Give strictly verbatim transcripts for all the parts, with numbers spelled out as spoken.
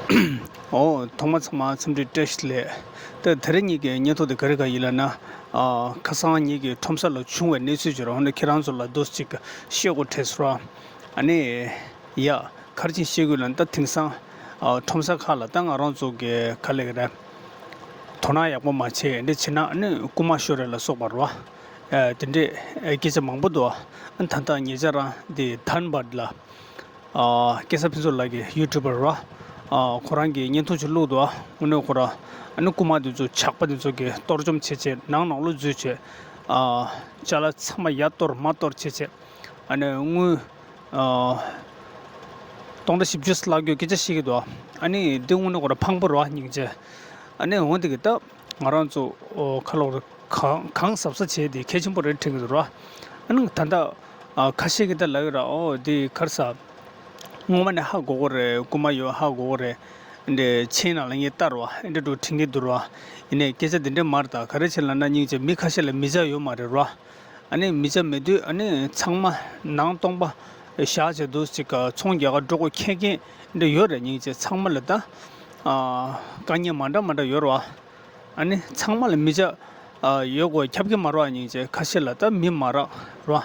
ཨོ། ཐོག་མ་ཚང་མ་འཚམས་འདྲི་བཀྲ་ཤིས་བདེ་ལེགས། ད་དེ་རིང་ངེད་ཀྱི་བརྙན་ཐུང་དེ་ག་རེ་ག་ཡིན་ལབ་ན། ཨ། ཁ་སང་ངེད་ཀྱི་ཁྲོམ་ས་ལ་བྱུང་བའི་གནས་ཚུལ་ཅིག་རེད། འོ་ན་ཁྱེད་རང་ཚོ་ལ་འདུག་ཅིག་བཤད་དགོས་བྲེལ་སོང་ར། ཨ་ནི། ཡ། ག་རེ་ཅིག་བཤད་དགོས་ལབ་ན། ད་དེང་སང་། ཨ། ཁྲོམ་ས་ཁག་ལ་ད་ང་རང་ཚོ་གི་ག་ལབ་ཀྱི་རེད། དོ་སྣང་ཡག་པོ་མ་བྱས་འདི་བྱས་ན་ཨ་ནི་རྐུ་མ་ཤོར་རེད་ལ་སོགས་པ་རེད་བ། ཨ། དེ་འདྲའི་སྐད་ཆ་མང་པོ་འདུག་ཨ། ད་ལྟ་ཉེ་ཆར་རང་འདི་དྷན་བཱད་ལ། ཨ། སྐལ་བཟང་ཕུན་ཚོགས་ལགས་ཀྱི་ཡུ་ཊུབ་པར་རེད་བ། ཨ། ཁོ་རང་གིས་བརྙན་ཐུང་ཅིག་བླུགས་འདུག་ཨ། དངོས་གནས་ཁོ་རང་ཨ་ནི་རྐུ་མ་དེ་ཚོ་ཇག་པ་དེ་ཚོ་གིས་གཏོར་བཅོམ་བྱས་བྱས་ནང་ནང་ལོགས་འཛུལ་བྱས། ཨ། ཅ་ལག་ཚང་མ་ཡར་གཏོར་མར་གཏོར་བྱས་བྱས། ཨ་ནི་དངུལ། ཨ། སྟོང་ཕྲག་བཞི་བཅུ་ལྷག་རྒྱུ་སྐད་ཆ་བཤད་ཀྱི་འདུག་ཨ་ནི་འདི་དངོས་གནས་ཁོ་རང་ཕངས་པོ་རེད་བ་སྙིང་རྗེ། ཨ་ནི་འོ་འདི་གི་ད་ང་རང་ཚོ། ཨོ། ཁ་ལོ་རེ་གང་གང་གཟབ་གཟབ་བྱས་ཏེ་གལ་ཆེན་པོ་རེད་དྲན་གྱི་འདུག་ར། ཨ་ནི་ད་ལྟ། ཨ། ཁ་ཤས་ཀྱིས་ད་ལབ་ཡོད་ར། ཨོ་འདི་ག་རེ་ཟ། སྔོན་མ་ནས་ཧ་གོ་གི་རེད། རྐུ་མ་ཡོད་ཧ་གོ་གི་རེད། འདི་མཆན་ནང་ལ་ངས་བལྟས་ར་བ། འདི་འདྲ་དྲན་གྱི་འདུག་ར། ཡིན་ནའི་སྐད་ཆ་འདི་འདྲ་མ་རེད། ད་ག་རེ་བྱས་ལབ་ན་སྙིང་རྗེ་མི་ཁ་ཤས་ལ་མི་ཆ་ཡོད་མ་རེད་ར། ཨ་ནི་མི་ཆ་མེད་དུས་ཨ་ནི་ཚང་མ་ནང་སྟོང་པ་བཞག་བྱས་འདུག་ཅིག་ག་ཚོང་རྒྱག་ག་འགྲོ་དགོས་ཁེལ་མཁན་འདྲ་ཡོད་རེད། སྙིང་རྗེ་ཚང་མ་ལ་ད། ཨ། དཀའ་ངལ་མ་འདྲ་མ་འདྲ་ཡོད་རེད་བ། ཨ་ནི་ཚང་མ་ལ་མི་ཆ། ཨ། ཡོད་དགོས་ཁྱབ་ཀྱི་མ་རེད་བ། སྙིང་རྗེ་ཁ་ཤས་ལ་ད་མི་མ་རག་རེད་བ།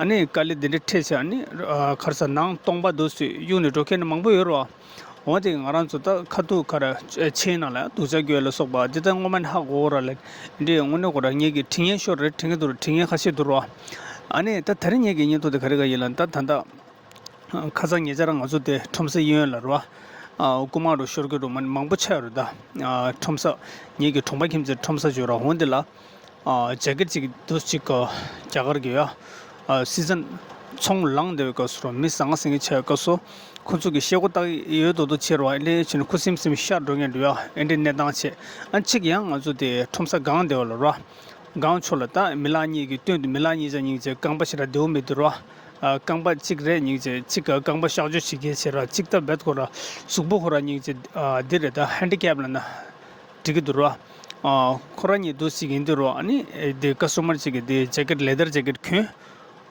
ཨ་ནི་དཀའ་ལས་འདི་འདྲ་འཕྲད་བྱས་ཨ་ནི། ཨ། ག་རེ་ཟ། ནང་སྟོང་པ་འདུག་སེ་གཡུགས་ནས་འགྲོ་མཁན་མང་པོ་ཡོད་རེད་བ། འོ་དེ་ང་རང་ཚོ་ད་ཁ་ཐུག་ག་རེ་མཆན་ནང་ལ་སྡུག་ཅག་རྒྱུ་ལ་སོགས་པ་འདི་ད་སྔོན་མ་ནས་ཧ་གོ་ར་ལས། འདི་དངོས་གནས་ཁོ་རང་ངེད་ཀྱི་དྲི་ངན་ཤོར་རེད་དྲན་གྱི་འདུག་དྲི་ངན་ཁ་ཤས་འདུག་ར། ཨ་ནི་ད་དེ་རིང་ངེད་ཀྱི་བརྙན་ཐུང་དེ་ག་རེ་ག་ཡིན་ལབ་ན། ད་ད་ལྟ་ཁ་སང་ཉེ་ཆར་ང་ཚོ་དེ་ཁྲོམ་ས་གཡས་གཡོན་ལ་ར། ཨ། རྐུ་མ་རུ་ཤོར་གྱི་རུ་མ་མང་པོ་ཆགས་ཡོད་རེད་ད། ཨ། ཁྲོམ་ས་ངེད་ཀྱི་གྲོང་པ་ཁྱིམ་མཚེས་ཁྲོམ་ས་ཅིག་ཡོད་ར། འོ་འདི་ལ། ཨ། ཇེ་ཀེཊ་ཅིག་འདུག་ཅིག་ག་རྒྱ་གར་གྱི་ཡ། ཨ། སི་ཛན་ཚོང་ལངས་བསྡད་པའི་སྐབས་སུ་ར་མི་ཟང་ངེ་ཟིང་ངེ་ཆགས་པའི་སྐབས་སུ། ཁོ་ཚོ་གི་ཤེལ་སྒོ་བཏགས་ཡོད་མདོག་མདོག་བྱས་ར་བ། ཨེ་འདྲ་བྱས་ནས་ཁུ་སིམ་སིམ་ཤར་འགྲོ་མཁན་འདུག་ཡ། ཨེ་འདྲའི་གནས་སྟངས་བྱས། ཨ། གཅིག་ཡང་ང་ཚོ་དེ་ཁྲོམ་ས་སྒང་སྡེ་བ་ལ་ར། སྒང་ཕྱོགས་ལ་ད་མི་ལག་གཉིས་ཀྱི་སྟེང་དུ་མི་ལག་གཉིས་ཆ་གཉིས་ཀྱི་རྐང་པ་ཞེ་དྲག་བདེ་བོ་མེད་འདུག་ར། ཨ། རྐང་པ་གཅིག་རེད་གཉིས་ཀྱི་གཅིག་ག་རྐང་པ་གཤག་བཅོས་བྱེད་མཁན་བྱས་ར། གཅིག་ད་རྦད་ཁོ་ར་གཟུགས་པོ་ཁོ་ར་གཉིས་ཀྱི། ཨ། འདི་རེད་ད། ཧེན་ཌི་ཀེབ་ལབ་ན་འགྲིག་གི་འདུག་ར། ཨ། ཁོ་ར་གཉིས་འདུག་ཅིག་ཡིན་དུས་ར། ཨ་ནི་འདི་ཀ་སི་ཊོ་མར་ཅིག་གིས་འདི་ཇེ་ཀེཊ་ལེ་དར་ཇེ་ཀེཊ་གྱོན།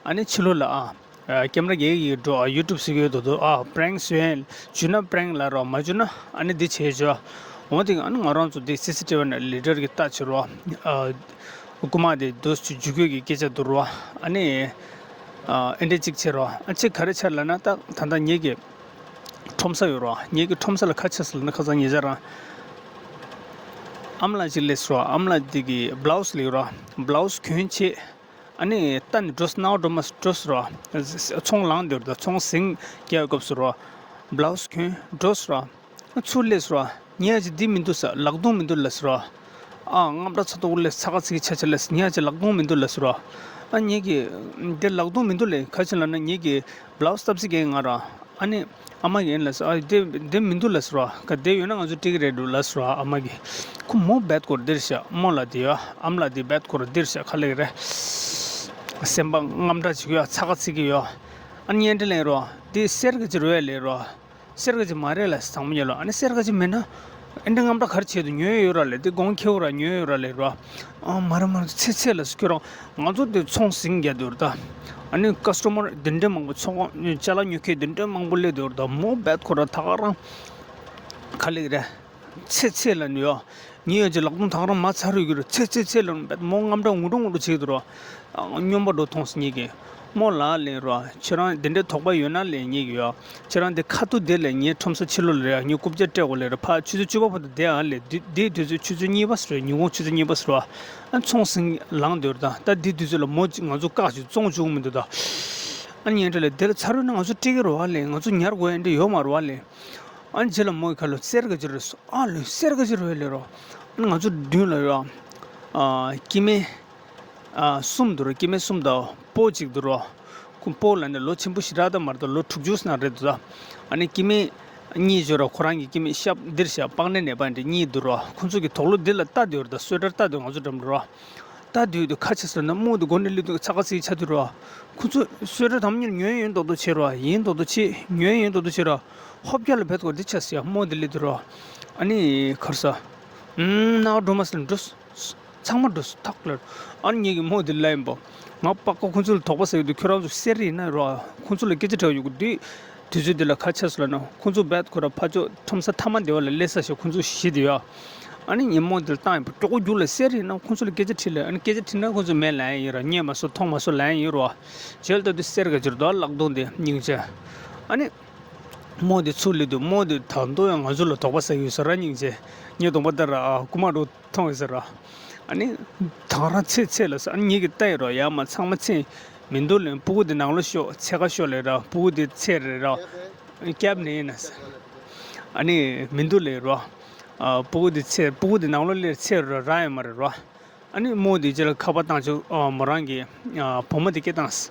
ཨ་ནི་ཕྱི་ལོགས་ལ། ཨ། ཨ། ཀེམ་ར་རྒྱག་གི་འགྲོ། ཨ། ཡུ་ཊུབ་ཟེར་གྱི་ཡོད་མདོག་མདོག་ཨ། པ་རེང་བཟོས་ཡིན། བྱུང་ན་པ་རེང་ལབ་ར། མ་བྱུང་ན་ཨ་ནི་འདི་བྱས་བྱོས། འོ་དེ་ཨ་ནི་ང་རང་ཚོ་འདི་སི་སི་ཊི་ཝི་ནང་ལེ་དར་གྱིས་བཏགས་བྱས་ར། ཨ། རྐུ་མ་དེ་འདུག་ཅིག་འཇུ་དགོས་ཀྱི་སྐད་ཆ་འདུག་ར། ཨ་ནི། ཨ། ཨེ་འདྲ་ཅིག་བྱས་ར། ཨ། ཅིག་ག་རེ་ཆགས་ལབ་ན། ད་ད་ལྟ་ངེད་ཀྱི་ཁྲོམ་ས་ཡོད་ར། ངེད་ཀྱི་ཁྲོམ་ས་ལ་ག་རེ་ཆགས་སོང་ལབ་ན། ཁ་སང་ཉེ་ཆར་རང་ཨ་མ་ལགས་ཅིག་སླེབས་སོང་ར། ཨ་མ་ལགས་དེ་གིས་བྷ་ལའུ་སི་ལེན་ར། བྷ་ལའུ་སི་གྱོན་བྱས། ཨ་ནི་ལྟ་ནས་འགྲོ་སོང་། སྣང་བ་འགྲོ་མ་སོང་། འགྲོ་སོང་ར། ཚོང་ལངས་བསྡད་ཡོད་རེད་ད། ཚོང་ཟིང་རྒྱག་པའི་སྐབས་སུ་ར། བྷ་ལའུ་སི་གྱོན་འགྲོ་སོང་ར། ཚུར་སླེབས་སོང་ར། ངས་ཅིག་འདི་མི་འདུག་ཟེར། ལག་རྡུང་མི་འདུག་ལབ་སོང་ར། ཨ། རྔམ་དྲག་ཚ་ཏོག་ལས་ཚ་ག་ཚིག་ཆ་ཆ་ལས། ངས་ཅིག་ལག་རྡུང་མི་འདུག་ལབ་སོང་ར། ཨ། ངེད་ཀྱིས་འདི་ལག་རྡུང་མི་འདུག་ལབ། ག་རེ་བྱས་ལབ་ན། ངེད་ཀྱིས་བྷ་ལའུ་སི་བཏབ་ས་གི་ང་ར། ཨ་ནི་ཨ་མ་གིས་ལབ་སོང་། ཨ། དེ་དེ་མི་འདུག་ལབ་སོང་ར། ག་དེ་ཡོད་ན་ང་ཚོ་སྤྲད་ཀྱི་རེད་འདུག་ལབ་སོང་ར། ཨ་མ་གིས། ཁོ་མོ་རྦད་ཁོ་ར་འདིར་བཞག་རྨོ་ལགས་དེ་ཡོད། ཨ་མ་ལགས་དེ་རྦད་ཁོ་ར་འདིར་བཞག་ག་ལབ་ཀྱི་རེད། སེམས་པ་རྔམ་དྲག་ཅིག་ཡོད། ཚ་ག་ཚིག་གི་ཡོད། ཨ་ནི་ངས་འདི་ལབ་ར། འདི་གསེར་གྱི་ཅིག་རེད་ལབ་ར། གསེར་གྱི་ཅིག་མ་རེད་ལབ་སོང་། བཟང་མོ་ཉལ་ལོ། ཨ་ནི་གསེར་གྱི་ཅིག་མེད་ན་ཨེ་འདྲ་རྔམ་དྲག་ག་རེ་བྱས་འདུག་ཉོས་ཡོད་ར་ལབ། འདི་གོང་ཁེ་པོ་ར། ཉོས་ཡོད་ར་ལབ་ར། ཨ། མ་རེད་མ་རེད། ཚེ་ཚེ་ལབ་སོང་། ཁྱོད་རང་། ང་ཚོ་འདི་ཚོང་ཟིང་རྒྱག་འདུག་ར་ད། ཨ་ནི་ཀ་སི་ཊོ་མར་འདི་འདྲའི་མང་པོ། ཚོང་ཅ་ལག་ཉོ་མཁན་འདི་འདྲའི་མང་པོ་སླེབས་འདུག་ར་ད། མོ་རྦད་ཁོ་ར་ད་ག་རང་ག་ལབ་ཀྱི་རེད། ཚེ་ཚེ་ལབ་ནས་ཡོད། ངས་ཡང་ཅིག་ལག་རྡུང་ད་ག་རང་མར་ཚར་ཡོད་ཀྱི་རེད། ཚེ་ཚེ་ཚེ་ལབ་ནས་རྦད་མོ་རྔམ་དྲག་ངུ་འགྲོ་ངུ་འགྲོ་བྱེད་ཀྱི་འདུག་ར། ཨ། སྨྱོན་པ་འདྲ་མཐོང་སོང་ངེད་ཀྱིས། རྨོ་ལགས་ལབ་ར། ཁྱེད་རང་འདི་འདྲའི་དོགས་པ་ཡོད་ན་ལབ་ངེད་ཀྱིས་ཡོད། ཁྱེད་རང་འདི་ཁ་ཐུག་འདི་ལབ། ངའི་ཁྲོམ་ས་ཕྱི་ལོགས་ལ་རེད། ངས་རྐུབ་བཀྱག་སྤྲད་དགོས་ལབ་ར། ཕར་ཆུ་ཚོད་བཅུ་པ་བར་དུ་བསྡད་ཨ་ལབ། འདི་འདིའི་དུས་ཚོད་ཆུ་ཚོད་གཉིས་པ་ཟེར་རེད། ཉིན་གུང་ཆུ་ཚོད་གཉིས་པ་ཟེར་བ། ཨ། ཚོང་ཟིང་ལངས་འདུག་ར་ད། ད་འདིའི་དུས་ཚོད་ལ་མོ་ང་ཚོ་བཀག་ཅིག་བཙོང་བཅུག་མི་འདུག་ད། ཨ་ནི་ངས་འདི་ལབ། དེ་ལ་ཚར་ཡོད་ན་ང་ཚོ་སྤྲད་ཀྱི་རེད་བ་ལབ། ང་ཚོ་ཉར་དགོས་ཡ་འདི་ཡོད་མ་རེད་བ་ལབ། ཨ་ནི་རྗེས་ལ་མོ་ཡི་ཁ་ལོ་གསེར་ག་ཅིག་རེད་ཟེར། ཨ་ལོས་གསེར་ག་ཅིག་རེད་ལབ་ར། ཨ་ནི་ང་ཚོ་མདུན་ལ་ཡོད། ཨ། སྐྱེ་དམན། ཨ། གསུམ་འདུག་ར། སྐྱེ་དམན་གསུམ་དང་སྤོ་གཅིག་འདུག་ར། ཁོ་སྤོ་ལབ་ནས་ལོ་ཆེན་པོ་ཞེ་དྲག་ད་མ་རེད་ད། ལོ་དྲུག་ཅུ་ཙམ་རེད་འདུག་ད། ཨ་ནི་སྐྱེ་དམན་གཉིས་ཡོད་ར། ཁོ་རང་གི་སྐྱེ་དམན་ཤབ་འདིར་བཞག་པགས་ནད་ནད་པ་འདི་གཉིས་འདུག་ར། ཁོ་ཚོ་གི་དོགས་ལོ་འདི་ལ་ལྟ་སྡོད་ར་ད། གསོལ་ཁྲ་ལྟ་སྡོད། ང་ཚོ་འགྲམ་ར། ལྟ་སྡོད་དུས་ཁ་ཆེ་ས་ན་རྨོ་འདི་སྒོ་ནས་སླེབས་དུས་ཚ་ག་ཚིག་ཆགས་དུས་ར། ཁོ་ཚོ་གསོལ་ཁྲ་དམ་ཉིད་ཉོས་ཡིན་མདོག་མདོག་བྱེད་ར། ཡིན་མདོག་མདོག་བྱེད། ཉོས་ཡིན་མདོག་མདོག་བྱེད་ར། ཧོབ་རྒྱག་ལ་རྦད་ཁོ་འདི་ཆགས་སོང་ཡ། རྨོ་འདི་སླེབས་དུས་ར། ཨ་ནི་ག་རེ་ཟ། ཨུམ། སྣང་བ་འགྲོ་མ་སོང་། འགྲོ། ཚང་མ་འགྲོ་སོང་ཐག་ལ། ཨ་ནི་ངེད་ཀྱིས་རྨོ་འདི་ལབ་ཡིན་པ། ང་པགས་ཀོ་ཁོ་ཚོ་ལ་དོགས་པ་ཟ་གི་འདུག་ཁྱོད་རང་ཚོ་གསེར་ཡིན་ན་ར། ཁོ་ཚོ་ལ་སྐད་ཆ་དྲི་བ་ཡོད་གི་འདི། དུས་ཚོད་འདི་ལ་ག་ཆགས་སོང་ལབ་ན། ཁོང་ཚོ་རྦད་ཁོ་ར་ཕར་ཕྱོགས་ཁྲོམ་ས་མཐའ་མ་འདི་བ་ལ་སླེབས་ས་ཞིག་ཁོང་ཚོ་གཞི་འདི་ཡོད། ཨ་ནི་ངས་རྨོ་འདི་ལ་བཏང་ཡིན་པ། མགྱོགས་པོ་རྒྱུགས་ལ་གསེར་རེད་ན། ཁོང་ཚོ་ལ་སྐད་ཆ་དྲིས་ལ། ཨ་ནི་སྐད་ཆ་དྲིས་ན་ཁོང་ཚོ་མེད་ལབ་ཡིན་ར། རྙེད་མ་སོང་། མཐོང་མ་སོང་ལབ་ཡིན་ར། རྗེས་ལ་ལྟ་དུས་གསེར་ག་ཅིག་རེད་འདུག་ལག་སྟོང་དེ། སྙིང་རྗེ། ཨ་ནི་རྨོ་འདི་ཚུར་སླེབས་དུས་རྨོ་འདི་ད་དུང་ཡང་ང་ཚོ་ལ་དོགས་པ་ཟ་གི་ཡོད་ས་ར། སྙིང་རྗེ། ངས་གདོང་པ་ལྟ་ར། ཨ། རྐུ་མ་འདྲ་མཐོང་ཡོད་ས་ར། ཨ་ནི་ད་ག་རང་ཚད་ཚད་ལ་ས། ཨ་ནི་ངེད་ཀྱིས་ལྟ་ཡི་རོ། ཡར་མར་ཚང་མ་ཚད་མི་འདུག་ལབ། སྤུ་གུ་དེ་ནང་ལོགས་ཤོག་ཚད་ཁ་ཤོག་ལབ་ར། སྤུ་གུ་དེ་ཚད་རེད་ར། སྐྱབས་ནས་ཡིན་ན་ས། ཨ་ནི་མི་འདུག་ལབ་ར། ཨ། སྤུ་གུ་དེ་ཚད། སྤུ་གུ་དེ་ནང་ལོགས་སླེབས། ཚད་ར་རག་ཡོད་མ་རེད་ར། ཨ་ནི་རྨོ་དེ་རྗེས་ལ་ཁ་པར་བཏང་བྱུང་། ཨ། མོ་རང་གི། ཨ། བུ་མོ་དེ་སྐད་བཏང་།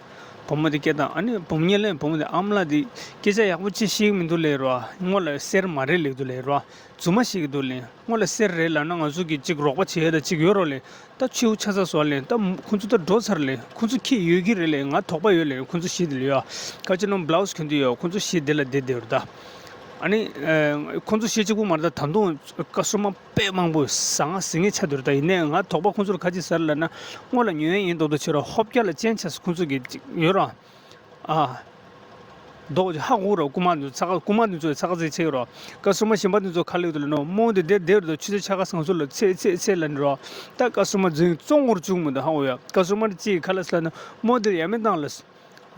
བུ་མོ་དེ་སྐད་བཏང་། ཨ་ནི་བུ་མོ་ངས་ལབ། བུ་མོ་དེ། ཨ་མ་ལགས་དེ་སྐད་ཆ་ཡག་པོ་ཅིག་བཤད་ཀྱི་མི་འདུག་ལབ་ར། སྔོན་ལ་གསེར་མ་རེད་ལབ་འདུག་ལབ་ར། རྫུན་མ་བཤད་ཀྱི་འདུག་ལབ། སྔོན་ལ་གསེར་རེད་ལབ་ན་ང་ཚོ་གིས་ཅིག་རོགས་པ་བྱེད་ཡ་ད་ཅིག་ཡོད་རོགས་ལབ། ད་ཕྱི་པོ་ཆགས་ཚར་སོང་ལབ། ད་ཁོང་ཚོ་ད་འགྲོ་ཚར་ལབ། ཁོང་ཚོ་ཁྱི་ཡོད་ཀྱི་རེད་ལབ། ང་དོགས་པ་ཡོད་ལབ། ཁོང་ཚོ་གཞི་དེ་ལ་ཡོད། ཁ་ཅིག་ནང་བླའུ་ཛི་གྱོན་དུ་ཡོད། ཁོང་ཚོ་གཞི་དེ་ལ་བསྡད་བསྡད་རེད་ད། ཨ་ནི། ཨ། ཁོང་ཚོ་གཞི་གཅིག་པོ་མ་རེད་ད། ད་དུང་ཀ་སི་ཊ་མར་དཔེ་མང་པོ་ཟ་ང་ཟིང་ངེ་ཆགས་བསྡད་རེད་ད། ཡིན་ནའི་ང་དོགས་པ་ཁོང་ཚོ་ལ་ག་ཅིག་ཟ་རེད་ལབ་ན། སྔོན་ལ་ཉོ་ཡ་ཡིན་མདོག་མདོག་བྱེད་རོགས། ཧོབ་རྒྱག་ལ་ཅན་ཆགས་སོང་ཁོང་ཚོ་གི་ཅིག་ཡོད་རོགས། ཨ། མདོག་ཅིག་ཧ་གོ་རོགས། རྐུ་མ་འདི་ཚོ་ཚ་ག། རྐུ་མ་འདི་ཚོ་ཚ་ག་ཚིག་ཆེ་རོགས། ཀ་སི་ཊ་མར་གཞན་པ་འདི་ཚོ་ག་ལབ་འདུག་ལབ་ན། རྨོ་འདི་བསྡད་བསྡད་རེད་ད། ཆུ་ཚོད་ཕྱེད་ཀ་ང་ཚོ་ལ་ཚད་ཚད་ཚད་ལབ་ནི་རོགས། ད་ཀ་སི་ཊ་མར་འཛིང་བཙོང་གོ་ར་བཅུག་མི་འདུག་ཧ་གོ་ཡ། ཀ་སི་ཊ་མར་གཅིག་གིས་ག་ལབ་ཟེར་ལབ་ན། རྨོ་འདི་ཡ་མེད་བཏང་ལབ།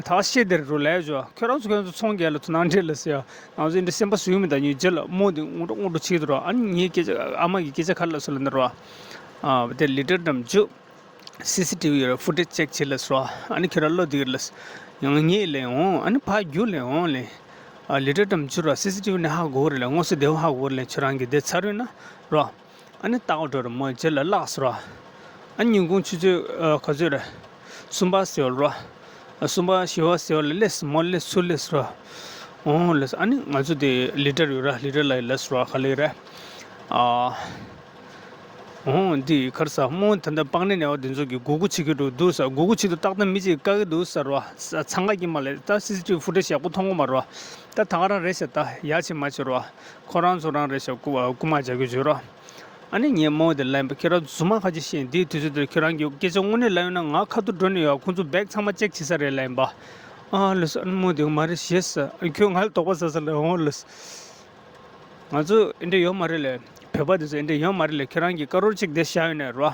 ད་བཤད་དེ་རུ་ལས་ཇོ། ཁྱོད་རང་ཚོ་ཁྱོད་ཚོ་ཚོང་རྒྱག་ལ་ཐུགས་སྣང་སྤྲད་ལ་ཟེར་ཡ། ང་ཚོ་འདི་འདྲ་སེམས་པ་བཟོས་མི་འདུག་ཉིན་རྗེས་ལ་རྨོ་འདི་ངུ་འགྲོ་ངུ་འགྲོ་བྱེད་དུ་རོགས། ཨ་ནི་ངའི་སྐད་ཆ། ཨ་མ་གི་སྐད་ཆ་ག་ལ་སོ་ལ་འདི་རོགས། ཨ། དེ་ལི་ཊལ་འགྲམ་རྒྱུགས། སི་སི་ཊི་ཝི་ཡོད་ར། ཕུ་ཊེཇ་ཅེག་བྱེད་ལ་སོ། ཨ་ནི་ཁྱོད་རང་བློ་འདི་གི་ལ་ཡང་ངས་ལས་འོང་། ཨ་ནི་ཕ་རྒྱུགས་ལས་འོང་ལས། ཨ། ལི་ཊལ་འགྲམ་རྒྱུགས་ར། སི་སི་ཊི་ཝི་ནས་ཧ་གོ་རེད་ལས། དངོས་སུ་བདེ་བ་ཧ་གོ་རེད་ལས། ཁྱོད་རང་གི་བསྡད་ཚར་ཡོད་ན་རོགས། ཨ་ནི་ལྟ་ག་འགྲོ་ར། མོ་རྗེས་ལ་བརླག་སོང་ར། ཨ་ནི་ཉིན་གུང་ཆུ་ཚོད། ཨ། ག་ཚོད་རེད། གསུམ་པ་ཟེར་བ་ར། ཨ། གསུམ་པ་བཞི་པ་ཟེར་བ་ལ་སླེབས་སོང་། མོ་སླེབས་ཚུར་སླེབས་སོང་ར། འོང་ལབ་སོང་། ཨ་ནི་ང་ཚོ་དེ་ལི་ཊལ་ཡོད་ར། ལི་ཊལ་ལ་ལབ་སོང་ར། ག་ལེ་རེད། ཨ། འོང་འདི་གར་ས་རྨོ་ད་ལྟ་པང་ནས་ནས་བ་འདི་ཚོ་གི་སྒུར་སྒུར་བྱེད་ཀྱི་འགྲོ་འདུག་ས། སྒུར་སྒུར་བྱེད་དུས་ཏག་ཏག་མི་གཅིག་བཀག་གི་འདུག་ས་ར། ས། འཚང་ཁ་གི་མ་ལས། ད་སི་སི་ཊི་ཝི་ཕུ་ཊེཇ་ཡག་པོ་མཐོང་གི་མ་ར། ད་ད་ག་རང་རེད་ཤག་ད་ཡ་བྱེད་མ་བྱེད་ར། ཁོ་རང་ཚོ་རང་རེད་ཤག་རྐུ་རྐུ་མ་རྒྱག་གི་བྱོས་ར། ཨ་ནི་ངས་རྨོ་དེ་ལབ་པ། ཁྱེད་རང་རྫུན་མ་ཁ་ཅིག་བཤད། འདིའི་དུས་ཚོད་དེར་ཁྱོད་རང་གི་སྐད་ཆ་དངོས་གནས་ལབ་ཡོང་ན་ང་ཁ་ཐུག་འགྲོ་ནི་ཡོད། ཁོང་ཚོ་བེག་ཚང་མ་ཅེག་བྱེད་ས་རེད་ལབ་ཡིན་པ། ཨ་ལགས་སོ། ཨ་ནི་རྨོ་དེ་མ་རེད་ཞེས་ཟེར། ཁྱོད་ང་ལ་དོགས་པ་ཟ་ས་ལ། འོང་ལགས་སོ། ང་ཚོ་འདི་འདྲ་ཡོད་མ་རེད་ལས། བོད་པ་དེ་ཚོ་འདི་འདྲ་ཡོད་མ་རེད་ལས། ཁྱེད་རང་གི་ཀ་རོར་གཅིག་དེ་བཞག་ཡོད་ནས་རོ།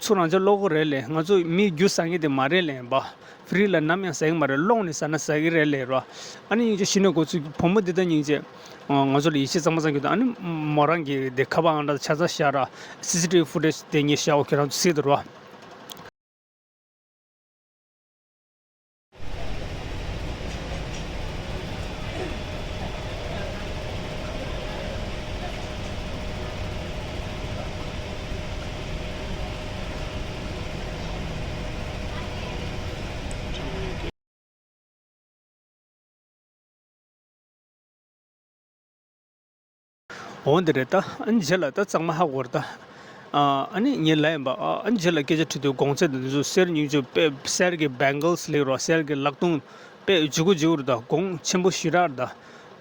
ཚུར་རང་ཅག་ལོག་གི་རེད་ལས། ང་ཚོ་མི་རྒྱུ་ཟ་མཁན་དེ་མ་རེད་ལས་ཡིན་པ། ཧྥི་རི་ལ་ནམ་ཡང་ཟ་གི་མ་རེད། སློང་ནས་ཟ་ན་ཟ་གི་རེད་ལས་རོ། ཨ་ནི་སྙིང་རྗེ་ཞི་ནས་འགོ་ཚུགས། བུ་མོ་འདི་དང་སྙིང་རྗེ། ང་ཚོ་ལ་ཡིད་ཆེས་གཙང་མ་གཙང་རྒྱུ་དང་། ཨ་ནི་མོ་རང་གི་དེ་ཁ་པར་ཨང་གྲངས་ཆ་ཚང་བཞག་ར། སི་སི་ཊི་ཝི་ཕུ་ཊེཇ་དེ་ངས་བཞག་གོ། ཁྱེད་རང་ཚོ་གཟིགས་དང་རོ། འོ་འདི་རེད་ད། ཨ་ནི་རྗེས་ལ་ད་གཙང་མ་ཧ་གོ་རེད་ད། ཨ་ནི་ངས་ལབ་ཡིན་པ། ཨ་ནི་རྗེས་ལ་སྐད་ཆ་དྲིས་དུས་གོང་ཚད་འདི་ཚོ་གསེར་སྙིང་རྗེ་དཔེ། གསེར་གྱི་བེང་གལ་སི་ལབ་རོ། གསེར་གྱི་ལག་སྟོང་དཔེ་ལྗིད་ཁོག་ལྗིད་ཁོག་རེད་ད། གོང་ཆེན་པོ་ཞེ་དྲག་རེད་ད།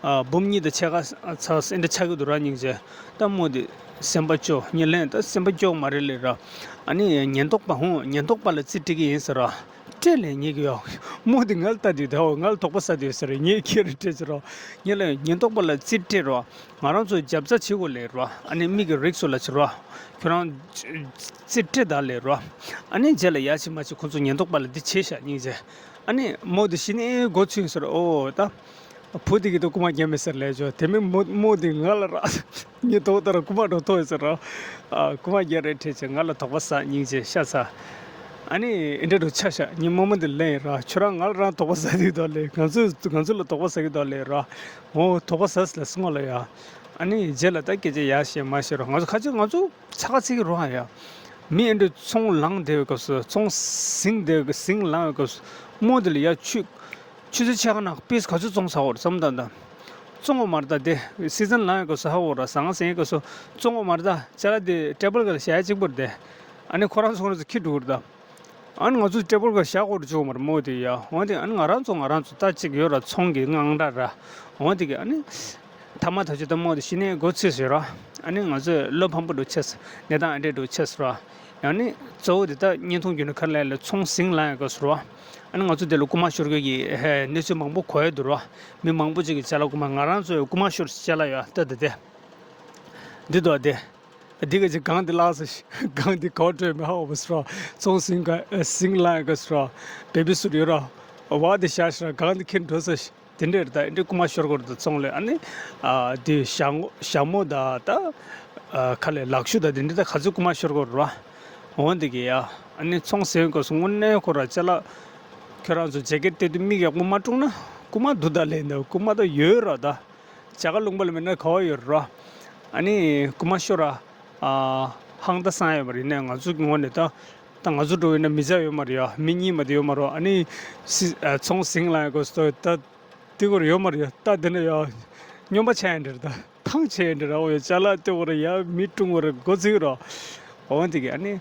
ཨ། འབུམ་གཉིས་དང་ཕྱེད་ཀ་ཚ་ཨེ་འདྲ་ཆགས་ཀྱི་འདུག་ར། སྙིང་རྗེ། ད་རྨོ་དེ་སེམས་པ་སྐྱོ། ངས་ལན་ད་སེམས་པ་སྐྱོ་མ་རེད་ལས་ར། ཨ་ནི་ཉེན་རྟོག་པ། ཧོ། ཉེན་རྟོག་པ་ལ་རྩིས་སྤྲད་ཀྱི་ཡིན་ཟེར་ར། སྤྲད་ལས་ཉེས་ཀྱི་ཡོད། རྨོ་དེ་ང་ལ་ལྟ་དུས་ད། འོ། ང་ལ་དོགས་པ་ཟ་དུས་ཟེར། ངས་ཁྱེད་རེ་སྤྲད་ཟེར་ར། ངས་ལ་ཉེན་རྟོག་པ་ལ་རྩིས་སྤྲད་ར། ང་རང་ཚོ་རྒྱབ་རྩ་བྱེད་དགོས་ལས་ར། ཨ་ནི་མི་གི་རིགས་སུ་ལ་བྱེད་ར། ཁྱོད་རང་རྩིས་སྤྲད་ད་ལས་ར། ཨ་ནི་རྗེས་ལ་ཡ་བྱེད་མ་བྱེད་ཁོ་ཚོ་ཉེན་རྟོག་པ་ལ་འདི་བྱས་ཤག་སྙིང་རྗེ། ཨ་ནི་རྨོ་དེ་གཞི་ནས་མགོ་ཚོས་ཟེར། འོ་ད། བུ་དེ་གིས་ད་རྐུ་མ་རྒྱག་མེད་ཟེར་ལས་ཆོག་དེ་མིན་རྨོ་རྨོ་དེ་ང་ལ་ར། ངས་དོགས་ལྟར་རྐུ་མ་འགྲོ་ཐོག་ཡོད་ཟེར་ར། ཨ། རྐུ་མ་རྒྱག་རེད་དྲན་བྱས་ང་ལ་དོགས་པ་ཟ། སྙིང་རྗེ་ཤ་ཚ། ཨ་ནི་འདི་འདྲ་འདུག་ཆ་ཤ། ངས་རྨོ་མོ་འདི་ལན་ར། ཁྱོད་རང་ང་ལ་རང་དོགས་པ་ཟ་གི་འདུག་ལས། ང་ཚོས་ང་ཚོ་ལ་དོགས་པ་ཟ་གི་འདུག་ལས་ར། འོ། དོགས་པ་ཟ་ཟེར་ལ་སོང་ལ་ཡ། ཨ་ནི་རྗེས་ལ་ད་སྐད་ཆ་ཡ་བཤད་མ་བཤད་ར། ང་ཚོ་ཁ་ཆེ་ང་ཚོ་ཚ་ཁ་ཚིག་གི་རོ་ཨ་ཡ། མི་འདི་འདྲ་ཚོང་ལངས་བསྡད་པའི་སྐབས་སུ། ཚོང་ཟིང་བསྡད་པའི། ཟིང་ལངས་པའི་སྐབས་སུ་རྨོ་འདི་ལ་ཡ་ཆུ། ཆུ་ཚོད་ཕྱེད་ཀ་ནང་པིས་ག་ཚོད་བཙོང་ཚར་བ་རེད་བསམ་དང་ད། བཙོང་བ་མ་རེད་ད། དེ་སི་ཛན་ལངས་ཡོད་སྐབས་སུ་ཧ་གོ་ར། ཟ་ང་ཟིང་ཡོད་སྐབས་སུ་བཙོང་བ་མ་རེད་ད། ཅ་ལག་དེ་ཊེ་བལ་སྒང་ལ་བཞག་ཡ་གཅིག་པོ་རེད་དེ། ཨ་ནི་ཁོ་རང་ཚོ་ཁོ་རང་ཚོ་འཁྱེར་འགྲོ་གི་རེད་ད། ཨ་ནི་ང་ཚོ་ཊེ་བལ་སྒང་བཞག་དགོས་རེད་བྱུང་བ་རེད་རྨོ་དེ་ཡ། འོ་དེ་ཨ་ནི་ང་རང་ཚོ་ང་རང་ཚོ་ད་གཅིག་ཡོད་ར། ཚོང་གི་དངངས་སྐྲག་ར། འོ་དེ་གི་ཨ་ནི། ཐ་མ་ཐག་ཆོད་ད་རྨོ་དེ་གཞི་ནས་མགོ་ཚོས་ཟེར་ར། ཨ་ ཨ་ནི་ང་ཚོས་བློ་ཕམ་པོ་འདྲ་ཆགས་སོང་། གནས་སྟངས་ཨ་འདྲས་འདྲ་ཆགས་སོང་ར། ཡང་ནི་གཙོ་བོ་དེ་ད་བརྙན་ཐུང་བརྒྱུད་ནས་ག་རེ་ལབ་ཡ་ལབ་ཚོང་ཟིང་ལངས་ཡ་དགོས་སོང་ར། ཨ་ནི་ང་ཚོ་དེ་ལ་རྐུ་མ་ཤོར་དགོས་ཀྱི་ཧེ་གནས་ཚུལ་མང་པོ་གོ་ཡ་འདུག་ར། མི་མང་པོ་ཅིག་གིས་ཅ་ལག་རྐུ་མ། ང་རང་ཚོ་ཡང་རྐུ་མ་ཤོར་ཅ་ལག་ཡོད་ལྟ་དེ་དེ། འདི་དོ་དེ། འདི་ག་ཅིག་གང་འདི་བརླགས་སོང་ཤག་གང་འདི་ག་པར་འགྲོ་ཡ་མེད་ཧ་འོ་བ་སོ་ར། ཚོང་ཟིང་ག་ཟིང་ལངས་ཡ་དགོས་སོང་ར། བེ་བི་སུ་ཡོད་ར། བ་དེ་བཞག་ཤག་གང་འདི་ཁྱེར་འགྲོ་སོང་ཤག་དེ་འདྲས་རེད། ད་འདི་རྐུ་མ་ཤོར་གོ་རེད། ད་ཚོང་ལས་ཨ་ནི་ཨ་དེ་ཞྭ་མོ་ཞྭ་མོ་དང་ད་ཨ་ཁ་ལས་ལག་ཤུབས་དང་དེ་འདྲས་ད་ག་ཚོད་རྐུ་མ་ཤོར་གོ་རེད་བ། འོ་འདི་གི་ཡ་ཨ་ནི་ཚོང་ཟིང་གོ་སོང་། དངོས་གནས་ཁོ་ར་ཅ་ལག་ཁྱོད་རང་ཚོ་ཇེ་ཀེ་ཊི་སྟེར་དུས་མིག་ཡག་པོ་མ་བཀྲུས་ན་རྐུ་མ་འདུག་ད་ལས་འདི་རྐུ་མ་ད་ཡོད་ར། ད་ཇ་ཁ་ལུང་པ་ལ་མེད་ན་ག་པར་ཡོད་ར། ཨ་ནི་རྐུ་མ་ཤོར་ར་ཨ་ཧང་ད་སང་ཡོད་པ་རེད། ནས་ང་ཚོ་གི་ངོས་ནས་ད་ད་ང་ཚོ་འགྲོ་ཡིན་ན་མི་ཚང་ཡོད་མ་རེད་ཡ། མི་གཉིས་མ་གཏོགས་ཡོད་མ་རེད། ཨ་ནི་སི་ཨ་ཚོང་ཟིང་ལངས་ཡ་གོ་སོ་ད། དེ་གོ་ར་ཡོད་མ་རེད་ཡ། ད་དེ་ནས་ཡ་སྨྱོན་པ་ཆགས་ཡ་འདྲ་རེད། ད་ཐང་ཆད་ཡ་འདྲ་ར། འོ་ཡ་ཅ་ལག་དེ་གོ་ར་ཡ་མི་བཀྲུ་གོ་ར་འགོ་ཚུགས་ར། འོ་འདི་གི་ཨ་ནི་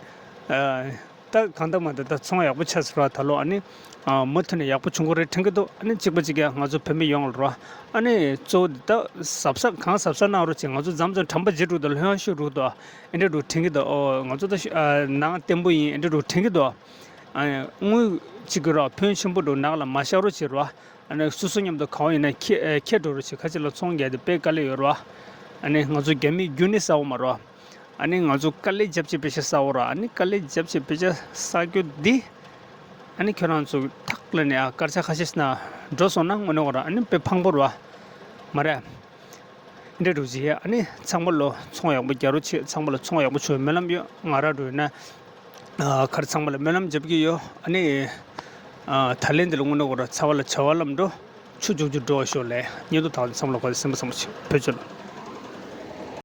ཨ་ད་གང་ལྟར་མ་ད་ད་ཚོང་ཡག་པོ་ཆགས་སོང་ར། ད་ལོ་ཨ་ནི་ཨ་མུ་མཐུད་ནས་ཡག་པོ་བྱུང་གོ་རེད་དྲན་གི་འདུག་ཨ་ནི་གཅིག་པ་གཅིག་ཡ་ང་ཚོ་བོད་མི་ཡོངས་ལ་ར། ཨ་ནི་གཙོ་བོ་འདི་ད་གཟབ་གཟབ་གང་གཟབ་གཟབ་གནང་རོགས་བྱེད། ང་ཚོ་མཚམས་མཚམས་དྲན་པ་བརྗེད་འགྲོ་འདུག་ལྷོད་ཤོར་འགྲོ་འདུག་ཨེ་འདྲ་འགྲོ་དྲན་གི་འདུག་ཨོ་ང་ཚོ་ད་ཤ་ཨ་ནང་བརྟན་པོ་ཡིན་ཨེ་འདྲ་འགྲོ་དྲན་གི་འདུག་ཨ་དངུལ་གཅིག་གི་ར་ཕོན་ཆེན་པོ་འགྲོ་ནག་ལ་མ་བཞག་རོགས་བྱེད་ར། ཨ་ནི་སོ་སོ་མཉམ་དུ་གང་བ་ཡིན་ན་ཁྱེར་ཨེ་ཁྱེར་འགྲོ་རོགས་བྱེད། ཁ་ཅིག་ལ་ཚོང་རྒྱག་དེ་དཔེ་དཀའ་ལས་ཡོད་ར། ཨ་ནི་ང་ཚོ་རྒྱ་མི་རྒྱུ་ནི་ས་འོག་མ་ར། ཨ་ནི་ང་ཚོ་དཀའ་ལས་རྒྱབ་ཅིག་པེ་ཤ་ས་འོག་ར། ཨ་ནི་དཀའ་ལས་རྒྱབ་ཅིག་པེ་ཤ་ས་རྒྱུ་འདི། ཨ་ནི་ཁྱོད་རང་ཚོ་ཐག་ལ་ནས་ཨ་སྐར་ཆ་ཁ་ཤས་ན་འགྲོ་སོང་ན་དངོས་གནས་ཁོ་ར་ཨ་ནི་དཔེ་ཕངས་པོ་ར། མ་རེད། འདྲ་འགྲོ་ཅི་ཡ། ཨ་ནི་ཚང་མ་ལོ་ཚོང་ཡག་པོ་རྒྱག་རོགས་བྱེད། ཚང་མ་ལ་ཚོང་ཡག་པོ་བྱོས་སྨོན་ལམ་ཡོད། ང་ར་འགྲོ་ཡིན་ན་ཨ་ཁར་ཚང་མ་ལ་སྨོན་ལམ་རྒྱབ་ཀྱི་ཡོད། ཨ་ནི་ཨ་ད་ལན་འདི་ལ་དངོས་གནས་ཁོ་ར་ཚ་བ་ལ་བྱ་བ་ལམ་འགྲོ། ཆུ་རྒྱུག་རྒྱུག་འགྲོ་བ་ཤོག་ལས་ཉེ་དུ་དང་ཚང་མ་ལ་གོ་སེམས་པ་བཟང་པོ་བྱེད། བོད་ཆོལ།